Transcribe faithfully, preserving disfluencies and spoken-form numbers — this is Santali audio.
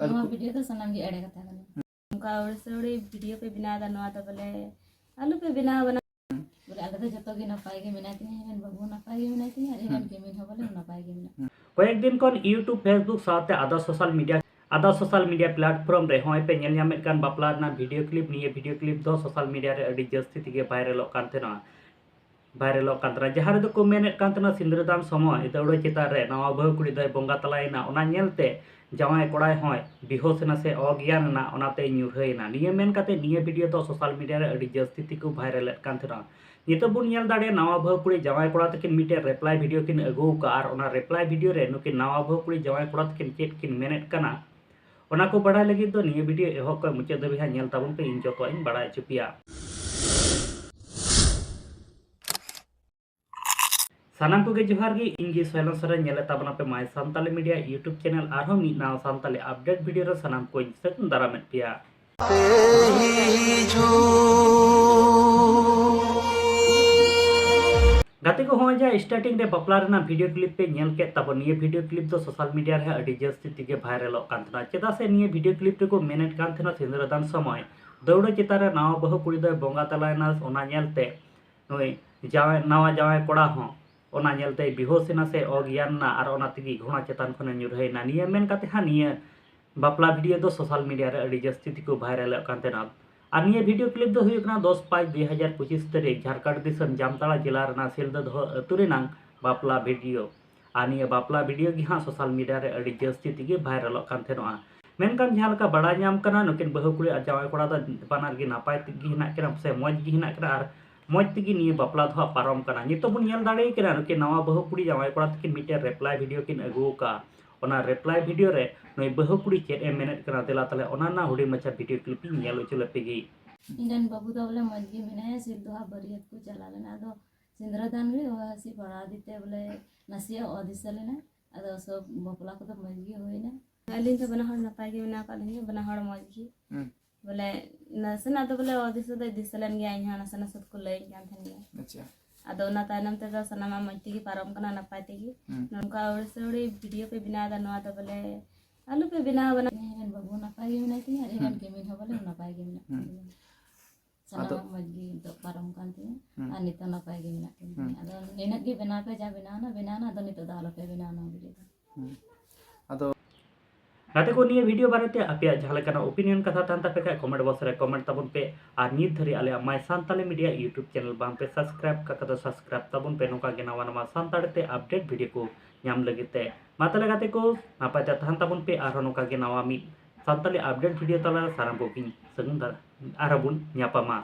ᱱᱚᱣᱟ ᱵᱷᱤᱰᱤᱭᱳ ᱫᱚ ᱥᱟᱱᱟᱢ ᱜᱮ ᱮᱲᱮ ᱠᱟᱛᱷᱟ ᱠᱟᱱᱟ᱾ ᱱᱚᱝᱠᱟ ᱟᱹᱣᱲᱤ ᱥᱟᱹᱣᱲᱤ ᱵᱷᱤᱰᱤᱭᱳ ᱯᱮ ᱵᱮᱱᱟᱣ ᱮᱫᱟ, ᱱᱚᱣᱟ ᱫᱚ ᱵᱚᱞᱮ ᱟᱞᱚ ᱯᱮ ᱵᱮᱱᱟᱣ ᱵᱟᱱᱟ᱾ ᱵᱚᱞᱮ ᱟᱞᱮ ᱫᱚ ᱡᱚᱛᱚ ᱜᱮ ᱱᱟᱯᱟᱭ ᱜᱮ ᱢᱮᱱᱟᱭ ᱛᱤᱧᱟ, ᱤᱧ ᱨᱮᱱ ᱵᱟᱹᱵᱩ ᱦᱚᱸ ᱱᱟᱯᱟᱭ ᱜᱮ ᱢᱮᱱᱟᱭ ᱛᱤᱧᱟ, ᱟᱨ ᱤᱧ ᱨᱮᱱ ᱠᱤᱢᱤᱱ ᱦᱚᱸ ᱵᱚᱞᱮ ᱱᱟᱯᱟᱭ ᱜᱮ ᱢᱮᱱᱟᱭ᱾ ᱠᱚᱭᱮᱠ ᱫᱤᱱ ᱠᱷᱚᱱ YouTube, Facebook ᱥᱟᱶᱛᱮ other social media, other social media platform ᱨᱮ ᱦᱚᱸᱜᱼᱚᱭ ᱯᱮ ᱧᱮᱞ ᱧᱟᱢᱮᱫ ᱠᱟᱱ ᱵᱟᱯᱞᱟ ᱨᱮᱱᱟᱜ ᱵᱷᱤᱰᱤᱭᱳ ᱠᱞᱤᱯ, ᱱᱤᱭᱟᱹ ᱵᱷᱤᱰᱤᱭᱳ ᱠᱞᱤᱯ ᱫᱚ ᱥᱳᱥᱟᱞ ᱢᱤᱰᱤᱭᱟ ᱨᱮ ᱟᱹᱰᱤ ᱡᱟᱹᱥᱛᱤ ᱛᱮᱜᱮ ᱵᱷᱟᱭᱨᱟᱞᱚᱜ ᱠᱟᱱ ᱛᱟᱦᱮᱱᱟ᱾ ᱵᱷᱟᱭᱨᱟᱞᱚᱜ ᱠᱟᱱ ᱛᱟᱦᱮᱱᱟ, ᱡᱟᱦᱟᱸ ᱨᱮᱫᱚ ᱠᱚ ᱢᱮᱱᱮᱫ ᱠᱟᱱ ᱛᱟᱦᱮᱱᱟ ᱥᱤᱸᱫᱽᱨᱟᱹ ᱫᱟᱱ ᱥᱚᱢᱚᱭ ᱫᱟᱹᱣᱲᱟᱹ ᱪᱮᱛᱟᱱ ᱨᱮ ᱱᱟᱣᱟ ᱵᱟᱹᱦᱩ ᱠᱩᱲᱤ ᱫᱚᱭ ᱵᱚᱸᱜᱟ ᱛᱟᱞᱟᱭᱮᱱᱟ, ᱚᱱᱟ ᱧᱮᱞᱛᱮ ᱡᱟᱶᱟᱭ ᱠᱚᱲᱟᱭ ᱦᱚᱸᱭ ᱵᱮᱦᱳᱥ ᱮᱱᱟ ᱥᱮ ᱚᱜᱽᱭᱟᱱ ᱮᱱᱟ, ᱚᱱᱟᱛᱮᱭ ᱧᱩᱨᱦᱟᱹᱭᱮᱱᱟ᱾ ᱱᱤᱭᱟᱹ ᱢᱮᱱ ᱠᱟᱛᱮ ᱱᱤᱭᱟᱹ ᱵᱷᱤᱰᱤᱭᱳ ᱫᱚ ᱥᱳᱥᱟᱞ ᱢᱤᱰᱤᱭᱟ ᱨᱮ ᱟᱹᱰᱤ ᱡᱟᱹᱥᱛᱤ ᱛᱮᱠᱚ ᱵᱷᱟᱭᱨᱟᱞᱮᱫ ᱠᱟᱱ ᱛᱟᱦᱮᱱᱟ᱾ ᱱᱤᱛᱚᱜ ᱵᱚᱱ ᱧᱮᱞ ᱫᱟᱲᱮᱭᱟᱜᱼᱟ, ᱱᱟᱣᱟ ᱵᱟᱹᱦᱩ ᱠᱩᱲᱤ ᱡᱟᱶᱟᱭ ᱠᱚᱲᱟ ᱛᱟᱹᱠᱤᱱ ᱢᱤᱫᱴᱮᱱ ᱨᱤᱯᱞᱟᱭ ᱵᱷᱤᱰᱤᱭᱳ ᱠᱤᱱ ᱟᱹᱜᱩ ᱟᱠᱟᱫᱼᱟ, ᱟᱨ ᱚᱱᱟ ᱨᱤᱯᱞᱟᱭ ᱵᱷᱤᱰᱤᱭᱳ ᱨᱮ ᱱᱩᱠᱤᱱ ᱱᱟᱣᱟ ᱵᱟᱹᱦᱩ ᱠᱩᱲᱤ ᱡᱟᱶᱟᱭ ᱠᱚᱲᱟ ᱛᱟᱹᱠᱤᱱ ᱪᱮᱫ ᱠᱤᱱ ᱢᱮᱱᱮᱫ ᱠᱟᱱᱟ, ᱚᱱᱟ ᱠᱚ ᱵᱟᱲᱟᱭ ᱞᱟᱹᱜᱤᱫ ᱫᱚ ᱱᱤᱭᱟᱹ ᱵᱷᱤᱰᱤᱭᱳ ᱮᱦᱚᱵ ᱠᱷᱚᱱ ᱢᱩᱪᱟᱹᱫ ᱫᱷᱟᱹᱵᱤᱡ ᱦᱟᱸᱜ ᱧᱮᱞ ᱛᱟᱵᱚᱱ ᱯᱮ, ᱤᱧ ᱡᱚᱛᱚᱣᱟᱜ ᱤᱧ ᱵᱟᱲᱟᱭ ᱦᱚᱪᱚ ᱯᱮᱭᱟ᱾ ᱥᱟᱱᱟᱢ ᱠᱚᱜᱮ ᱡᱚᱦᱟᱨ ᱜᱮ, ᱤᱧ ᱜᱮ ᱥᱚᱭᱞᱚᱱ ᱥᱚᱨᱮᱱ, ᱧᱮᱞᱮᱫ ᱛᱟᱵᱚᱱᱟ ᱯᱮ My Santali Media YouTube channel᱾ ᱟᱨᱦᱚᱸ ᱢᱤᱫ ᱱᱟᱣᱟ ᱥᱟᱱᱛᱟᱞᱤ ᱟᱯᱰᱮᱴ ᱵᱷᱤᱰᱤᱭᱳ ᱨᱮ ᱥᱟᱱᱟᱢ ᱠᱚᱧ ᱥᱟᱹᱜᱩᱱ ᱫᱟᱨᱟᱢᱮᱫ ᱯᱮᱭᱟ᱾ ᱜᱟᱛᱮ ᱠᱚ, ᱦᱚᱸᱜᱼᱚᱭ ᱡᱮ starting ᱨᱮ ᱵᱟᱯᱞᱟ ᱨᱮᱱᱟᱜ ᱵᱷᱤᱰᱤᱭᱳ ᱠᱞᱤᱯ ᱯᱮ ᱧᱮᱞ ᱠᱮᱫ ᱛᱟᱵᱚᱱ, ᱱᱤᱭᱟᱹ ᱵᱷᱤᱰᱤᱭᱳ ᱠᱞᱤᱯ ᱫᱚ ᱥᱳᱥᱟᱞ ᱢᱤᱰᱤᱭᱟ ᱨᱮ ᱟᱹᱰᱤ ᱡᱟᱹᱥᱛᱤ ᱛᱮᱜᱮ ᱵᱷᱟᱭᱨᱟᱞᱚᱜ ᱠᱟᱱ ᱛᱟᱦᱮᱱᱟ᱾ ᱪᱮᱫᱟᱜ ᱥᱮ ᱱᱤᱭᱟᱹ ᱵᱷᱤᱰᱤᱭᱳ ᱠᱞᱤᱯ ᱨᱮᱠᱚ ᱢᱮᱱᱮᱫ ᱠᱟᱱ ᱛᱟᱦᱮᱱᱟ ᱥᱤᱸᱫᱽᱨᱟᱹ ᱫᱟᱱ ᱥᱚᱢᱚᱭ ᱫᱟᱹᱣᱲᱟᱹ ᱪᱮᱛᱟᱱ ᱨᱮ ᱱᱟᱣᱟ ᱵᱟᱹᱦᱩ ᱠᱩᱲᱤ ᱫᱚᱭ ᱵᱚᱸᱜᱟ ᱛᱟᱞᱟᱭᱮᱱᱟ, ᱚᱱᱟ ᱧᱮᱞᱛᱮ ᱱᱩᱭ ᱡᱟᱶᱟᱭ, ᱱᱟᱣᱟ ᱡᱟᱶᱟᱭ ᱠᱚᱲᱟ ᱦᱚᱸ ᱚᱱᱟ ᱧᱮᱞᱛᱮᱭ ᱵᱮᱦᱳᱥ ᱮᱱᱟ ᱥᱮ ᱚᱜᱽᱭᱟᱱ ᱮᱱᱟ, ᱟᱨ ᱚᱱᱟ ᱛᱮᱜᱮ ᱜᱷᱚᱲᱟ ᱪᱮᱛᱟᱱ ᱠᱷᱚᱱᱮ ᱧᱩᱨᱦᱟᱹᱭᱮᱱᱟ᱾ ᱱᱤᱭᱟᱹ ᱢᱮᱱ ᱠᱟᱛᱮ ᱦᱟᱸᱜ ᱱᱤᱭᱟᱹ ᱵᱟᱯᱞᱟ ᱵᱷᱤᱰᱤᱭᱳ ᱫᱚ ᱥᱳᱥᱟᱞ ᱢᱤᱰᱤᱭᱟ ᱨᱮ ᱟᱹᱰᱤ ᱡᱟᱹᱥᱛᱤ ᱛᱮᱠᱚ ᱵᱷᱟᱭᱨᱟᱞᱚᱜ ᱠᱟᱱ ᱛᱟᱦᱮᱱᱟ᱾ ᱟᱨ ᱱᱤᱭᱟᱹ ᱵᱷᱤᱰᱤᱭᱳ ᱠᱞᱤᱯ ᱫᱚ ᱦᱩᱭᱩᱜ ᱠᱟᱱᱟ ᱫᱚᱥ ᱯᱟᱸᱪ ᱫᱩᱭ ᱦᱟᱡᱟᱨ ᱯᱚᱸᱪᱤᱥ ᱛᱟᱹᱨᱤᱠᱷ ᱡᱷᱟᱲᱠᱷᱚᱸᱰ ᱫᱤᱥᱚᱢ ᱡᱟᱢᱛᱟᱲᱟ ᱡᱮᱞᱟ ᱨᱮᱱᱟᱜ ᱥᱤᱞᱫᱟᱹ ᱫᱚᱦᱚ ᱟᱹᱛᱩ ᱨᱮᱱᱟᱝ ᱵᱟᱯᱞᱟ ᱵᱷᱤᱰᱤᱭᱳ᱾ ᱟᱨ ᱱᱤᱭᱟᱹ ᱵᱟᱯᱞᱟ ᱵᱷᱤᱰᱤᱭᱳ ᱜᱮ ᱦᱟᱸᱜ ᱥᱳᱥᱟᱞ ᱢᱤᱰᱤᱭᱟ ᱨᱮ ᱟᱹᱰᱤ ᱡᱟᱹᱥᱛᱤ ᱛᱮᱜᱮ ᱵᱷᱟᱭᱨᱟᱞᱚᱜ ᱠᱟᱱ ᱛᱟᱦᱮᱱᱚᱜᱼᱟ᱾ ᱢᱮᱱᱠᱷᱟᱱ ᱡᱟᱦᱟᱸ ᱞᱮᱠᱟ ᱵᱟᱲᱟᱭ ᱧᱟᱢ ᱠᱟᱱᱟ, ᱱᱩᱠᱤᱱ ᱵᱟᱹᱦᱩ ᱠᱩᱲᱤ ᱟᱨ ᱡᱟᱶᱟᱭ ᱠᱚᱲᱟ ᱫᱚ ᱵᱟᱱᱟᱨ ᱜᱮ ᱱᱟᱯᱟᱭ ᱛᱮᱜᱮ ᱦᱮᱱᱟᱜ ᱠᱤᱱᱟ ᱥᱮ ᱢᱚᱡᱽ ᱜᱮ ᱦᱮᱱᱟᱜ ᱠᱤᱱᱟ, ᱟᱨ ᱢᱚᱡᱽ ᱛᱮᱜᱮ ᱱᱤᱭᱟᱹ ᱵᱟᱯᱞᱟ ᱫᱚ ᱦᱟᱸᱜ ᱯᱟᱨᱚᱢ ᱠᱟᱱᱟ᱾ ᱱᱤᱛᱚᱜ ᱵᱚᱱ ᱧᱮᱞ ᱫᱟᱲᱮᱭᱟᱭ ᱠᱟᱱᱟ, ᱱᱩᱠᱤᱱ ᱱᱟᱣᱟ ᱵᱟᱹᱦᱩ ᱠᱩᱲᱤ ᱡᱟᱶᱟᱭ ᱠᱚᱲᱟ ᱛᱟᱹᱠᱤᱱ ᱢᱤᱫᱴᱮᱱ ᱨᱤᱯᱞᱟᱭ ᱵᱷᱤᱰᱤᱭᱳ ᱠᱤᱱ ᱟᱹᱜᱩ ᱟᱠᱟᱫᱼᱟ᱾ ᱚᱱᱟ ᱨᱤᱯᱞᱟᱭ ᱵᱷᱤᱰᱤᱭᱳ ᱨᱮ ᱱᱩᱭ ᱵᱟᱹᱦᱩ ᱠᱩᱲᱤ ᱪᱮᱫ ᱮ ᱢᱮᱱᱮᱫ ᱠᱟᱱᱟ, ᱫᱮᱞᱟ ᱛᱟᱦᱞᱮ ᱚᱱᱟ ᱨᱮᱱᱟᱜ ᱦᱩᱰᱤᱧ ᱢᱟᱪᱷᱟ ᱵᱷᱤᱰᱤᱭᱳ ᱠᱞᱤᱯ ᱤᱧ ᱧᱮᱞ ᱦᱚᱪᱚ ᱞᱮᱯᱮ ᱜᱮ᱾ ᱤᱧ ᱨᱮᱱ ᱵᱟᱹᱵᱩ ᱫᱚ ᱵᱚᱞᱮ ᱢᱚᱡᱽ ᱜᱮ ᱢᱮᱱᱟᱭᱟ, ᱥᱤᱞᱫᱟᱹ ᱦᱟᱸᱜ ᱵᱟᱹᱨᱭᱟᱹᱛ ᱠᱚ ᱪᱟᱞᱟᱣ ᱞᱮᱱᱟ, ᱟᱫᱚ ᱥᱤᱸᱫᱽᱨᱟᱹ ᱫᱟᱱ ᱜᱮ ᱦᱚᱦᱚ ᱦᱤᱥᱤᱫ ᱵᱟᱲᱟ ᱟᱫᱮ ᱛᱮ ᱵᱚᱞᱮ ᱱᱟᱥᱮᱭᱟᱜ ᱚᱫᱤᱥᱟᱹ ᱞᱮᱱᱟ᱾ ᱟᱫᱚ ᱥᱚᱵ ᱵᱟᱯᱞᱟ ᱠᱚᱫᱚ ᱢᱚᱡᱽ ᱜᱮ ᱦᱩᱭᱱᱟ᱾ ᱟᱹᱞᱤᱧ ᱫᱚ ᱵᱟᱱᱟ ᱦᱚᱲ ᱱᱟᱯᱟᱭ ᱜᱮ ᱢᱮᱱᱟᱜ ᱟᱠᱟᱫ ᱞᱤᱧᱟ, ᱵᱟᱱᱟ ᱦᱚᱲ ᱢᱚᱡᱽ ᱜᱮ᱾ ᱦᱩᱸ᱾ ᱵᱚᱞᱮ ᱱᱟᱥᱮᱱᱟᱜ ᱫᱚ ᱵᱚᱞᱮ ᱚᱫᱤᱥᱟᱹ ᱫᱚᱭ ᱫᱤᱥᱟᱹ ᱞᱮᱱ ᱜᱮᱭᱟ, ᱤᱧ ᱦᱚᱸ ᱱᱟᱥᱮ ᱱᱟᱥᱮ ᱫᱚᱠᱚ ᱞᱟᱹᱭᱟᱹᱧ ᱠᱟᱱ ᱛᱟᱦᱮᱱ ᱜᱮᱭᱟ᱾ ᱟᱪᱪᱷᱟ᱾ ᱟᱫᱚ ᱚᱱᱟ ᱛᱟᱭᱱᱚᱢ ᱛᱮᱫᱚ ᱥᱟᱱᱟᱢᱟᱜ ᱢᱚᱡᱽ ᱛᱮᱜᱮ ᱯᱟᱨᱚᱢ ᱠᱟᱱᱟ, ᱱᱟᱯᱟᱭ ᱛᱮᱜᱮ᱾ ᱦᱩᱸ᱾ ᱱᱚᱝᱠᱟ ᱟᱹᱣᱲᱤ ᱥᱟᱹᱣᱲᱤ ᱵᱷᱤᱰᱤᱭᱳ ᱯᱮ ᱵᱮᱱᱟᱣ ᱮᱫᱟ, ᱱᱚᱣᱟ ᱫᱚ ᱵᱚᱞᱮ ᱟᱞᱚᱯᱮ ᱵᱮᱱᱟᱣ ᱵᱮᱱᱟᱣ᱾ ᱤᱧ ᱨᱮᱱ ᱵᱟᱹᱵᱩ ᱱᱟᱯᱟᱭ ᱜᱮ ᱢᱮᱱᱟᱭ ᱛᱤᱧᱟ ᱟᱨ ᱤᱧ ᱨᱮᱱ ᱦᱩᱸ᱾ ᱠᱤᱢᱤᱱ ᱦᱚᱸ ᱵᱚᱞᱮ ᱱᱟᱯᱟᱭ ᱜᱮ ᱢᱮᱱᱟᱜ ᱦᱩᱸ᱾ ᱠᱤᱱᱟ᱾ ᱟᱫᱚ ᱥᱟᱱᱟᱢᱟᱜ ᱢᱚᱡᱽ ᱜᱮ ᱱᱤᱛᱚᱜ ᱯᱟᱨᱚᱢ ᱠᱟᱱ ᱛᱤᱧᱟ᱾ ᱦᱩᱸ᱾ ᱟᱨ ᱱᱤᱛᱚᱜ ᱱᱟᱯᱟᱭ ᱜᱮ ᱢᱮᱱᱟᱜ ᱠᱤᱱ ᱛᱤᱧᱟ᱾ ᱦᱩᱸ᱾ ᱟᱫᱚ ᱱᱤᱱᱟᱹᱜ ᱜᱮ ᱵᱮᱱᱟᱣ ᱯᱮ, ᱡᱟ ᱵᱮᱱᱟᱣ ᱮᱱᱟ ᱵᱮᱱᱟᱣ ᱮᱱᱟ, ᱟᱫᱚ ᱱᱤᱛᱚᱜ ᱫᱚ ᱟᱞᱚᱯᱮ ᱵᱮᱱᱟᱣ ᱱᱚᱣᱟ ᱵᱷᱤᱰᱤᱭᱳ ᱫᱚ᱾ ᱦᱩᱸ᱾ ᱟᱫᱚ ᱜᱟᱛᱮ ᱠᱚ, ᱱᱤᱭᱟᱹ ᱵᱷᱤᱰᱤᱭᱳ ᱵᱟᱨᱮᱛᱮ ᱟᱯᱮᱭᱟᱜ ᱡᱟᱦᱟᱸ ᱞᱮᱠᱟᱱᱟᱜ ᱚᱯᱤᱱᱤᱭᱚᱱ ᱠᱟᱛᱷᱟ ᱛᱟᱦᱮᱱ ᱛᱟᱯᱮ ᱠᱷᱟᱡ ᱠᱚᱢᱮᱱᱴ ᱵᱚᱠᱥ ᱨᱮ ᱠᱚᱢᱮᱱᱴ ᱛᱟᱵᱚᱱ ᱯᱮ᱾ ᱟᱨ ᱱᱤᱛ ᱫᱷᱟᱹᱨᱤᱡ ᱟᱞᱮᱭᱟᱜ ᱢᱟᱭ ᱥᱟᱱᱛᱟᱞᱤ ᱢᱤᱰᱤᱭᱟ YouTube ᱪᱮᱱᱮᱞ ᱵᱟᱝ ᱯᱮ ᱥᱟᱵᱥᱠᱨᱟᱭᱤᱵ ᱠᱟᱜ ᱠᱷᱟᱡ ᱫᱚ ᱥᱟᱵᱥᱠᱨᱟᱭᱤᱵ ᱛᱟᱵᱚᱱ ᱯᱮ, ᱱᱚᱝᱠᱟ ᱜᱮ ᱱᱟᱣᱟ ᱱᱟᱣᱟ ᱥᱟᱱᱛᱟᱲᱤ ᱛᱮ ᱟᱯᱰᱮᱴ ᱵᱷᱤᱰᱤᱭᱳ ᱠᱚ ᱧᱟᱢ ᱞᱟᱹᱜᱤᱫ ᱛᱮ᱾ ᱢᱟ ᱛᱟᱦᱞᱮ ᱜᱟᱛᱮ ᱠᱚ, ᱱᱟᱯᱟᱭ ᱛᱮ ᱛᱟᱦᱮᱱ ᱛᱟᱵᱚᱱ ᱯᱮ, ᱟᱨᱦᱚᱸ ᱱᱚᱝᱠᱟ ᱜᱮ ᱱᱟᱣᱟ ᱢᱤᱫ ᱥᱟᱱᱛᱟᱞᱤ ᱟᱯᱰᱮᱴ ᱵᱷᱤᱰᱤᱭᱳ ᱛᱟᱞᱟᱨᱮ ᱥᱟᱱᱟᱢ ᱠᱚᱜᱮᱧ ᱥᱟᱹᱜᱩᱱ ᱫᱟᱨᱟᱢ, ᱟᱨᱦᱚᱸ ᱵᱚᱱ ᱧᱟᱯᱟᱢᱟ᱾